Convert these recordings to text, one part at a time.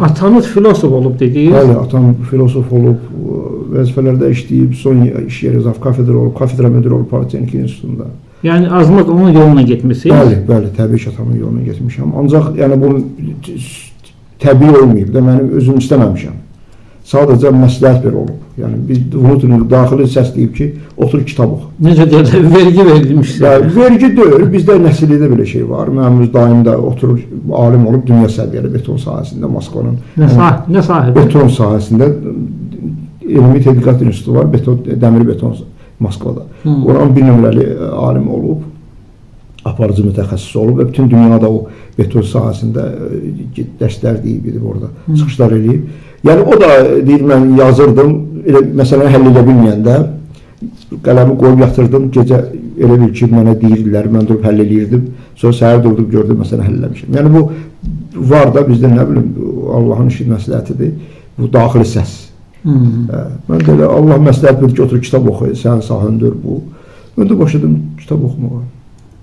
Atanız filosof olub dediniz. Bəli, atam filosof olub, vəzifələrdə işləyib, son iş yeri zaf kafedra olub, kafedra müdiri olub Politexnik İnstitutunda. Yəni azmaz onun yoluna getmisiniz. Bəli, bəli, təbii ki, atamın yoluna getmişəm. Ancaq yəni bu təbii olmayıb da, mənim özüm istəməmişəm. Sadəcə məsləhət bir olub. Yəni bir unutun, daxili səs deyib ki, otur kitab oxu. Necə deyirlər, vergi verilmiş sizə. Ya, vergi deyil, bizdə nəsillikdə belə şey var. Mənim öz dayım da oturur, alim olub dünya səviyyəli beton sahəsində, Moskvanın Nə sahədə? Beton sahəsində Elmi Tədqiqat İnstitutu var, beton, dəmir beton Moskvada. Oranın bir nömrəli alim olub, aparıcı mütəxəssis olub və bütün dünyada o beton sahəsində dərslər deyib, gedib orada çıxışlar eləyib. Yəni o da deyir, mən yazırdım, elə məsələni həll edə bilməyəndə qələmi qoyub yatırdım, gecə elə bil ki, mənə deyirdilər, mən durub həll eləyirdim. Sonra səhər durdum, gördüm, məsələni həll eləmişəm. Yəni bu var da bizdə, nə bilim, Allahın işi məsləhətidir. Bu daxili səs. Mən də elə Allah məsləhət bilir ki, otur kitab oxu, sənin sahəndir bu. Mən də başladım kitab oxumağa.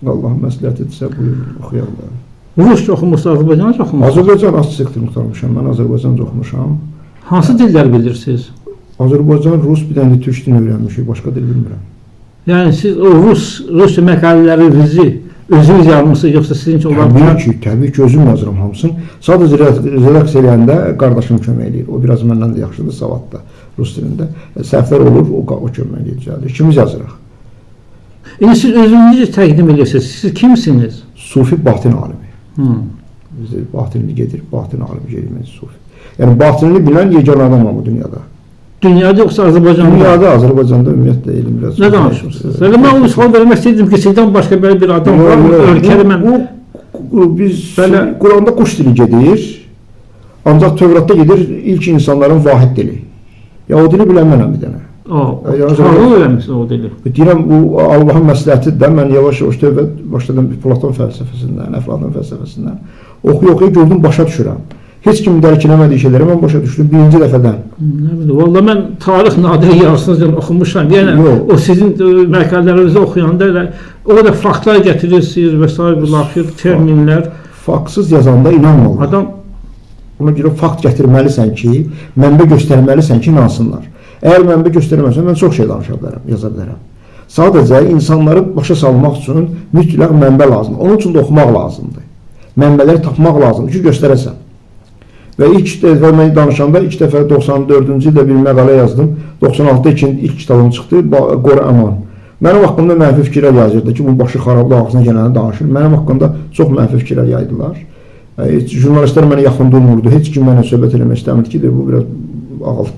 Allahın məsləhətidirsə buyur, oxuyaq da. Rusca oxumusunuz, Azərbaycanca oxumusunuz? Azərbaycan az sektor qurtarmışam, mən Azərbaycanca oxumuşam. Hansı dillər bilirsiniz? Azərbaycan, Rus, bir dənə də türk dilini öyrənmişik, başqa dil bilmirəm. Yəni siz o Rusca məqalələrinizi özünüz yazmısınız, yoxsa sizin üçün onlar... Təbii ki, təbii ki, özüm yazıram hamısını. Sadəcə redaksiya eləyəndə qardaşım kömək eləyir. O biraz məndən də yaxşıdır, savadda, rus dilində. Səhvlər olur, o kömək eləyir, düzəldir. İkimiz yazırıq. İndi siz özünüzü necə təqdim edirsiniz? Siz kimsiniz? Sufi batin alimi. Bizdə batinli gedir, batin alimi gedir, sufi. Yəni batinli bilən yeganə adamam bu dünyada. Dünyada yoxsa Azərbaycanda? Dünyada, Azərbaycanda ümumiyyətlə elm biraz... Nə danışırsınız? Elə mən o sual vermək istəyirdim ki, sizdən başqa belə bir adam var mı? Ölkədə mən... Biz Quranda quş dili gedir, ancaq Tövratda gedir ilk insanların vahid dili. Ya o dili bilən mənəm bir dənə. Harada öyrənmişsiniz o dili? Deyirəm, bu Allahın məsləhətidir də, mən yavaş-yavaş tövbə başladım Platon fəlsəfəsindən, Əflatun fəlsəfəsindən. Oxuya-oxuya gördüm, başa düşürəm. Heç kim dərk eləmədiyi şeyləri mən başa düşdüm birinci dəfədən. Nə bilim, valla mən tarix nadir yarısını oxumuşam. Yəni o sizin məqalələrinizi oxuyanda elə o qədər faktlar gətirirsiniz və sair bilaxir terminlər. Faktsız yazanda inanmalılar. Adam ona görə fakt gətirməlisən ki, mənbə göstərməlisən ki, inansınlar. Əgər mənbə göstərməsən, mən çox şey danışa bilərəm, yaza bilərəm. Sadəcə insanları başa salmaq üçün mütləq mənbə lazımdır. Onun üçün də oxumaq lazımdır. Mənbələri tapmaq lazımdır ki, göstərəsən. Və ilk dəfə mən danışanda, ilk dəfə 94-cü ildə bir məqalə yazdım. 96-da ilk kitabım çıxdı, Qor Əman. Mənim haqqımda mənfi fikirlər yazırdı ki, bu başı xarablı ağzına gələni danışır. Mənim haqqımda çox mənfi fikirlər yaydılar. Heç, jurnalistlər mənə yaxın durmurdu, heç kim mənə söhbət eləmək istəmirdi ki, bu biraz ağıl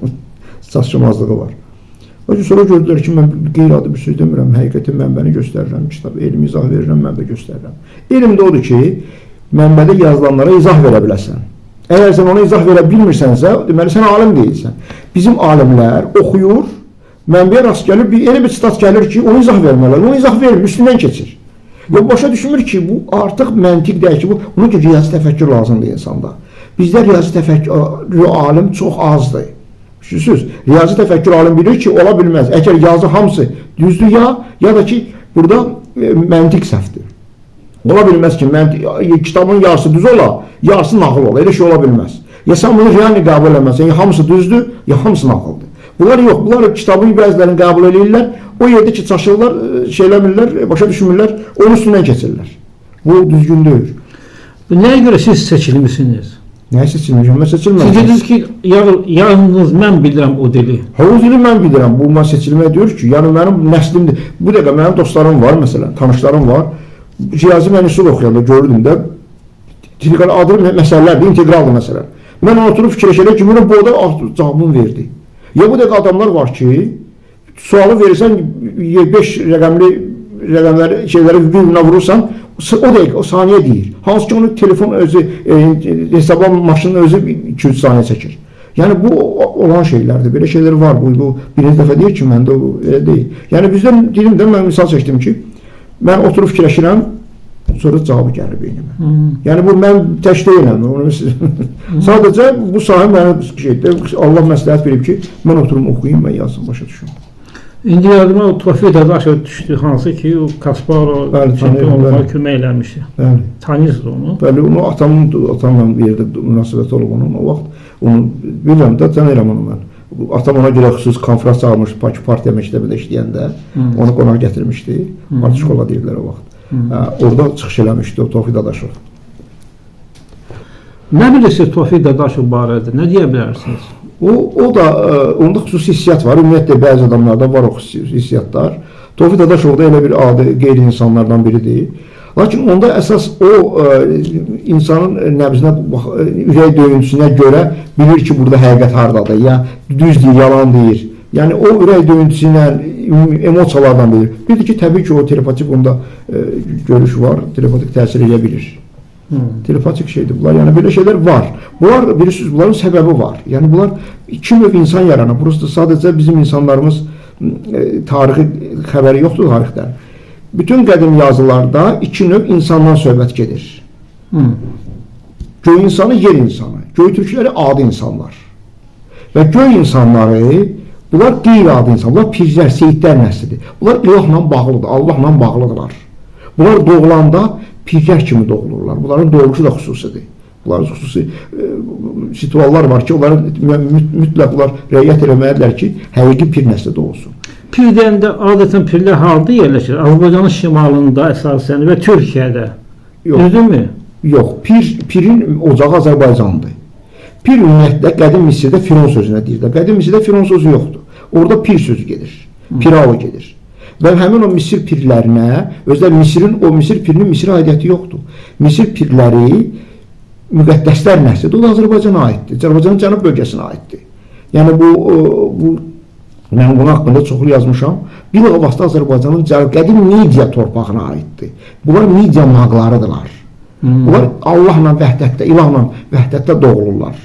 saçmazlığı var. Lakin sonra gördülər ki, mən qeyri-adi bir söz demirəm, həqiqəti mənbəni göstərirəm, kitab, elmi izah verirəm, mənbə göstərirəm. Elm də odur ki, mənbədə yazılanlara izah verə biləsən. Əgər sən ona izah verə bilmirsənsə, deməli sən alim deyilsən. Bizim alimlər oxuyur, mənbəyə rast gəlir, elə bir sitat gəlir ki, onu izah vermələr, onu izah vermir, üstündən keçir. Ya başa düşmür ki, bu artıq məntiq deyil ki, bu, onun üçün riyazi təfəkkür lazımdır insanda. Bizdə riyazi təfəkkür alim çox azdır. Düşünsünüz, riyazi təfəkkür alim bilir ki, ola bilməz. Əgər yazı hamısı düzdür ya da ki, burada məntiq səhvdir. Ola bilməz ki, kitabın yarısı düz ola, yarısı nağıl ola. Elə şey ola bilməz. Ya sən bunu realni qəbul eləməzsən, ya hamısı düzdür, ya hamısı nağıldır. Bunlar yox, bunlar kitabın bəzilərini qəbul eləyirlər, o yerdə ki, çaşırlar, şeyləmirlər, başa düşmürlər, onun üstündən keçirlər. Bu düzgün deyil. Nəyə görə siz seçilmişsiniz? Nəyə seçilmişəm? Mən seçilməmişəm. Siz dediniz ki, yalnız mən bilirəm o dili. Ha, o dili mən bilirəm. Bu, mən seçilmək deyir ki, yəni mənim nəslimdir. Bu dəqiqə mənim dostlarım var, məsələn, tanışlarım var. Riyazi mən üsul oxuyanda görürdüm də, adlı məsələlərdir, inteqraldır məsələn. Mən onu oturub fikirləşərək ki, bu da cavabını verdi. Ya bu dəqiqə adamlar var ki, sualı verirsən, 5 rəqəmli rəqəmləri, şeyləri bir-birinə vurursan, o dəqiqə, o saniyə deyir. Hansı ki, onu telefon özü, hesabla maşının özü 2-3 saniyə çəkir. Yəni, bu olan şeylərdir, belə şeylər var. Bu birinci dəfə deyir ki, məndə o elə deyil. Yəni, bizdə, deyim də, mən misal çəkdim ki, mən oturub fikirləşirəm, sonra cavabı gəlir beynimə. Yəni, bu, mən tək deyiləm. Sadəcə, bu sahə mənə şeydir, Allah məsləhət verib ki, mən oturum, oxuyayım, mən yazım, başa düşüm. İndi yadıma o Tofiq Dadaşov düşdü, hansı ki o Kasparov çempion olmağa kömək eləmişdi. Bəli. Tanıyırsınız onu? Bəli, onu atamla bir yerdə münasibəti olub onun o vaxt. Onu bilirəm də, tanıyıram onu mən. Atam ona görə xüsusi konfrans çağırmışdı, Bakı Partiya məktəbində işləyəndə. Onu qonaq gətirmişdi. Parti şkola deyirdilər o vaxt. Orada çıxış eləmişdi o Tofiq Dadaşov. Nə bilirsiniz Tofiq Dadaşov barədə? Nə deyə bilərsiniz? O da onda xüsusi hissiyat var. Ümumiyyətlə bəzi adamlarda var o xüsusi hissiyatlar. Tofiq Dadaşov da elə bir adi qeyri insanlardan biridir. Lakin onda əsas o insanın nəbzinə, ürək döyüntüsünə görə bilir ki, burada həqiqət hardadır, ya düz deyir, yalan deyir. Yəni o ürək döyüntüsü ilə, emosiyalardan bilir. Bir də ki, təbii ki, o telepatik onda görüş var, telepatik təsir edə bilir. Telepatik şeydir bunlar. Yəni belə şeylər var. Bunlar bilirsiniz, bunların səbəbi var. Yəni bunlar iki növ insan yaranır. Burası sadəcə bizim insanlarımız tarixi xəbəri yoxdur tarixdən. Bütün qədim yazılarda iki növ insandan söhbət gedir. Göy insanı, yer insanı. Göy türkləri adi insanlar. Və göy insanları, bunlar qeyri-adi insanlar, bunlar pirlər, seyidlər nəslidir. Bunlar ilahla bağlıdır, Allahla bağlıdırlar. Bunlar doğulanda pirlər kimi doğulurlar. Bunların doğuluşu da xüsusidir. Bunların xüsusi rituallar var ki, onların mütləq bunlar riayət eləməlidirlər ki, həqiqi pir nəsli doğulsun. Pir deyəndə adətən pirlər harda yerləşir? Azərbaycanın şimalında əsasən və Türkiyədə. Yox. Düzdürmü? Yox, pirin ocağı Azərbaycandır. Pir ümumiyyətlə qədim Misirdə Firon sözünə deyirlər. Qədim Misirdə Firon sözü yoxdur. Orada pir sözü gedir. Pirao gedir. Və həmin o Misir pirlərinə, özdə Misirin o Misir pirinin Misirə aidiyyəti yoxdur. Misir pirləri müqəddəslər nəslidir. O da Azərbaycana aiddir. Azərbaycanın cənub bölgəsinə aiddir. Yəni bu mən bunun haqqında çoxlu yazmışam. Bilavasitə Azərbaycanın qədim Midiya torpağına aiddir. Bunlar Midiya maqlarıdırlar. Bunlar Allahla vəhdətdə, ilahla vəhdətdə doğulurlar.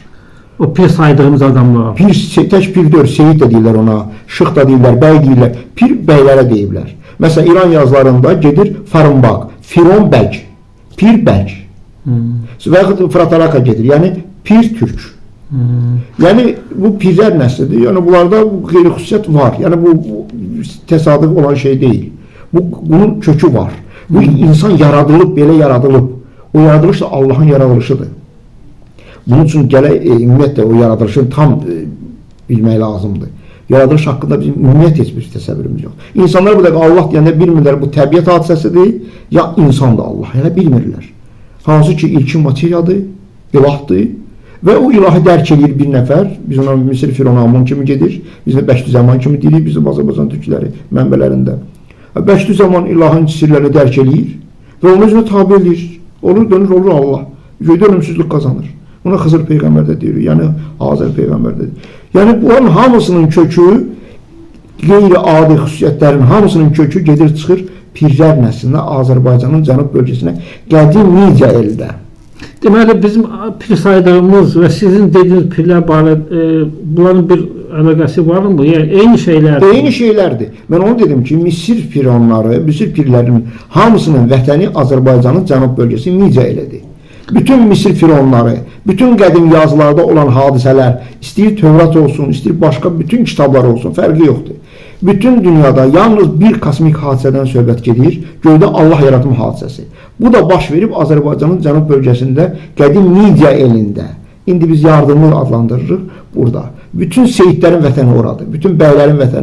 O pir saydığımız adamlar. Pir, tək pir deyil, seyid də deyirlər ona, şıx da deyirlər, bəy deyirlər, pir bəylərə deyiblər. Məsələn, İran yazılarında gedir Farınbaq, Firon bəg, pir bəg. Və yaxud Frataraka gedir, yəni pir türk. Yəni bu pirlər nəslidir. Yəni bunlarda bu qeyri-xüsusiyyət var. Yəni bu təsadüf olan şey deyil. Bunun kökü var. Bu insan yaradılıb, belə yaradılıb. O yaradılış da Allahın yaradılışıdır. Bunun üçün gərək ümumiyyətlə o yaradılışın tam bilmək lazımdır. Yaradılış haqqında bizim ümumiyyətlə heç bir təsəvvürümüz yox. İnsanlar bu dəqiqə Allah deyəndə bilmirlər bu təbiət hadisəsidir, ya insan da Allah. Yəni bilmirlər. Hansı ki ilkin materiyadır, ilahdır və o ilahı dərk edir bir nəfər. Biz ona Misir Firon Amun kimi gedir, biz də Bəşdüzəman kimi deyirik, bizim Azərbaycan türkləri mənbələrində. Bəşdüzəman ilahın sirlərini dərk eləyir və onu özünə tabe eləyir. Olur, dönür, olur Allah. Göydə ölümsüzlük qazanır. Buna Xızır Peyğəmbər də deyirik, yəni Azər Peyğəmbər də deyirik. Yəni bunların hamısının kökü, qeyri-adi xüsusiyyətlərin hamısının kökü gedir çıxır pirlər nəslinə, Azərbaycanın cənub bölgəsinə, qədim Midiya eldə. Deməli, bizim pir saydığımız və sizin dediyiniz pirlər barədə bunların bir əlaqəsi varmı? Yəni eyni şeylərdir. Eyni şeylərdir. Mən onu dedim ki, Misir fironları, Misir pirlərinin hamısının vətəni Azərbaycanın cənub bölgəsi Midiya elədir. Bütün Misir fironları, bütün qədim yazılarda olan hadisələr, istəyir Tövrat olsun, istəyir başqa bütün kitablar olsun, fərqi yoxdur. Bütün dünyada yalnız bir kosmik hadisədən söhbət gedir, göydə Allah yaratma hadisəsi. Bu da baş verib Azərbaycanın cənub bölgəsində, qədim Midiya elində. İndi biz yardımlı adlandırırıq burada. Bütün seyidlərin vətəni oradır, bütün bəylərin vətəni